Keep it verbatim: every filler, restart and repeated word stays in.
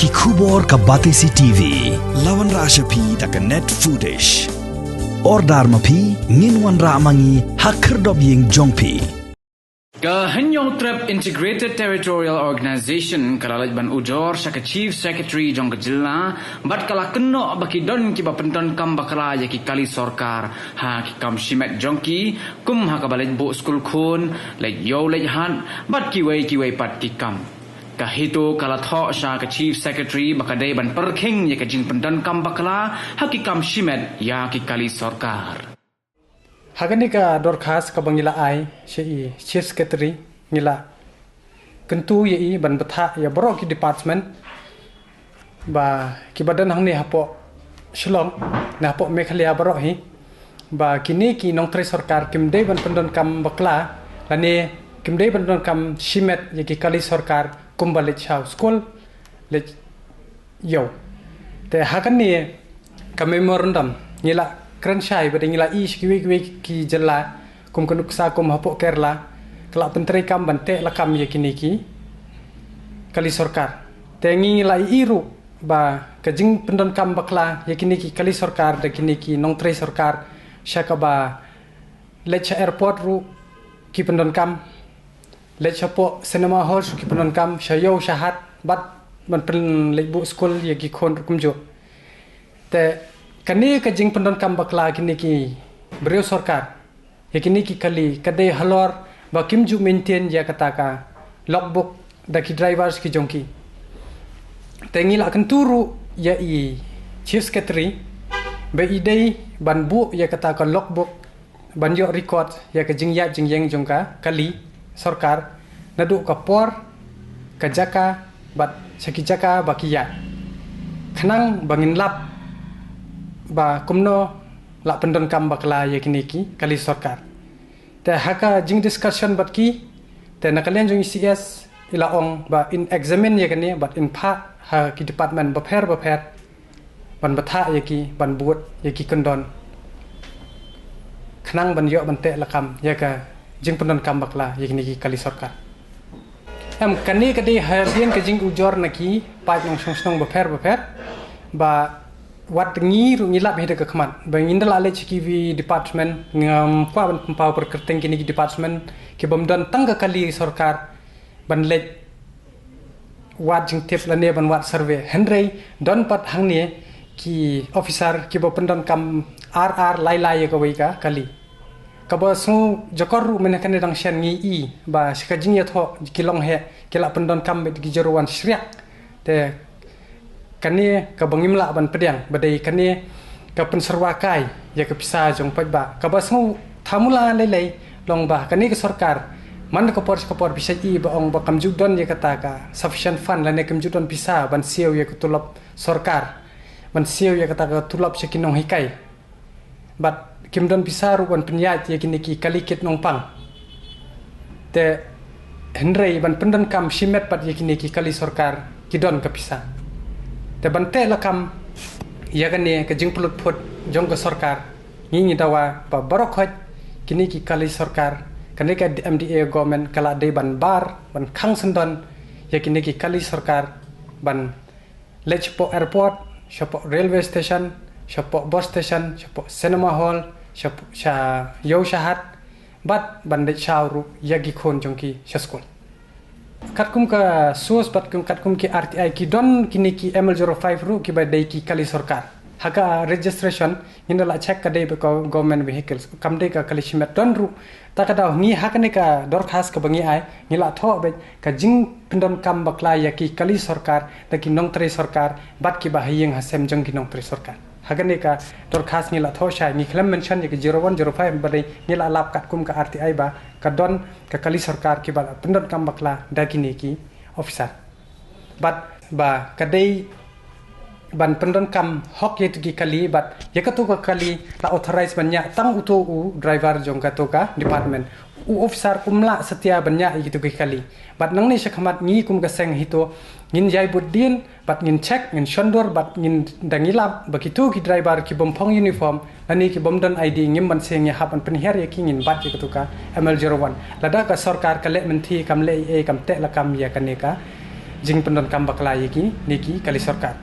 Ki khubor ka Batesi T V. La wanrah sha phi da ka Net Foodish. Order ma phi, ngin wanrah ma ngi ha khyrdop ïing jong phi. Ka Hynñiewtrep Integrated Territorial Organization ka la leit ban ujor sha ka Chief Secretary jong ka jylla, bad ka la kynnoh ba ki don kiba pyndonkam bakla ïa ki kali sorkar ha ki kam shimet jong ki, kum ha kaba leit buh skul khun, leit ïew leit hat, bad kiwei kiwei pat ki kam. Ka HITO ka la thoh sha ka Chief Secretary ba ka dei ban pyrkhing ïa ka jingpyndonkam bakla ha ki kam shimet ïa ki kali sorkar. Ha kane ka dorkhas kaba ngi la ai sha i Chief Secretary, ngi la kyntu ïa i ban bthah ïa baroh ki department ba kiba don hangne hapoh Shillong, na hapoh Meghalaya baroh hi, ba kine ki nongtrei sorkar kim dei ban pyndonkam bakla, lane kim dei ban pyndonkam shimet ïa ki kali sorkar kumba leit shaw skul, leit ïew. Te ha kane ka memorandum ngi la kren shai bad ngi la i sha kiwei kiwei ki jylla, kum ka nuksa kum hapoh Kerala ka la pyntreikam ban teh lakam ïa kine ki kali sorkar. Te ngi la i ruh ba ka jingpyndonkam bakla ïa kine ki kali sorkar da kine ki nongtrei sorkar, sha kaba leit sha airport ruh ki pyndonkam, leit shapoh cinema hall ruh ki pyndonkam, sha ïew sha hat, bad ban pynleit buh skul ïa ki khun ruh kumjuh. Te kane ka jingpyndonkam bakla kine ki briew sorkar ïa kine ki kali ka dei halor ba kim ju maintain ïa kata ka logbook da ki drivers ki jong ki. Te ngi la kyntu ruh ïa i Chief Secretary ba i dei ban buh ïa kata ka logbook, ban ïoh record ïa ka jingïaid jingïeng jong ka kali sorkar, naduh ka por, ka jaka, bad sha ki jaka ba ki ïaid, khnang ba ngin lap ba kumno la pyndonkam bakla ïa kine ki kali sorkar. Te ha ka jingdiscussion bad ki, te na ka liang jong i C S i la ong ba in examine ïa kane bad in phah ha ki department bapher bapher ban bthah ïa ki, ban bud ïa ki kyndon, khnang ban ïoh ban teh lakam ïa ka jingpyndonkam bakla ïa kine ki kali sorkar. Em, kane ka dei hadien ka jingujor na ki paid nongshong shnong bapher bapher, ba wat ngi ruh ngi lap hi da ka khmat ba ngin da la leit sha kiwei department, ngam kwah ban pynpaw pyrkyrteng kine ki department ki bym don tang ka kali sorkar ban leit wad jingtip lane ban wad survey. Hynrei don pat hangne ki officer kiba pyndonkam ar ar lai lai ïa kawei ka kali. Kaba sngew jakor ruh mynne kane dang shen ngi i ba sha ka jingïathoh ki long heh, ki la pyndonkam bad ki jyrwan shriak. Te kane kaba ngim lah ban pdiang ba dei kane ka pynsyrwa kai ïa ka pisa jong paidbah. Kaba sngew thamula lei lei long ba kane ka sorkar man ka por sha ka por pisa i ba ong ba kam ju don ïa kata ka sufficient fund lane kam ju don pisa ban siew ïa ka tulop sorkar, ban siew ïa kata ka tulop sha ki nonghikai. Bad kim don pisa ruh ban pynïaid ïa kine ki kali kit nongpang. Te hynrei ban pyndonkam shimet pat ïa kine ki kali sorkar ki don ka pisa. Te ban teh lakam ïa kane ka jingpynlut phut jong ka sorkar, ngi ngi dawa ba baroh khoit kine ki kali sorkar, kane ka M D A government ka la dei ban bar, ban khang syndon ïa kine ki kali sorkar ban leit shapoh airport, shapoh railway station, shapoh bus station, shapoh cinema hall, shapoh, sha ïew sha hat, bad ban leit shaw ruh ïa ki khun jong ki sha skul. Katkum ka source bad kum, katkum ki R T I ki don kine ki M L zero five ruh kiba dei ki kali sorkar. Ha ka registration ngin da la check ka dei ba ka government vehicles, kam dei ka kali shimet don ruh. Ta ka daw ngi ha kane ka dorkhas kaba ngi ai, ngi la thoh bad ka jingpyndonkam bakla ïa ki kali sorkar da ki nongtrei sorkar bad kiba ha ïing ha sem jong ki nongtrei sorkar. Ha kane ka dorkhas ngi la thoh shai, ngi khlem mention ïa ki zero one zero five ba dei, ngi la lap katkum ka R T I ba ka don ka kali sorkar kiba la pyndonkam bakla da kine ki officer. Bad ba ka dei ban pyndonkam hok ïa kito ki kali, bad ïa kato ka kali la authorize ban ñiah tang uto u driver jong kato ka department. U officer um lah satia ban ñiah ïa kito ki kali. Bad nangne shakhmat ngi kum ka seng HITO ngin ïai bud dien, bad ngin check, ngin shondur, bad ngin da ngi lap ba kito ki driver ki bym phong uniform lane ki bym don I D, ngim banse ngi hap ban pynhiar ïa ki, ngin bat ïa kato ka M L zero one. Lada ka sorkar ka leh mynthi, kam leh ei ei, kam teh lakam ïa kane ka jingpyndonkam bakla ïa ki ne ki kali sorkar.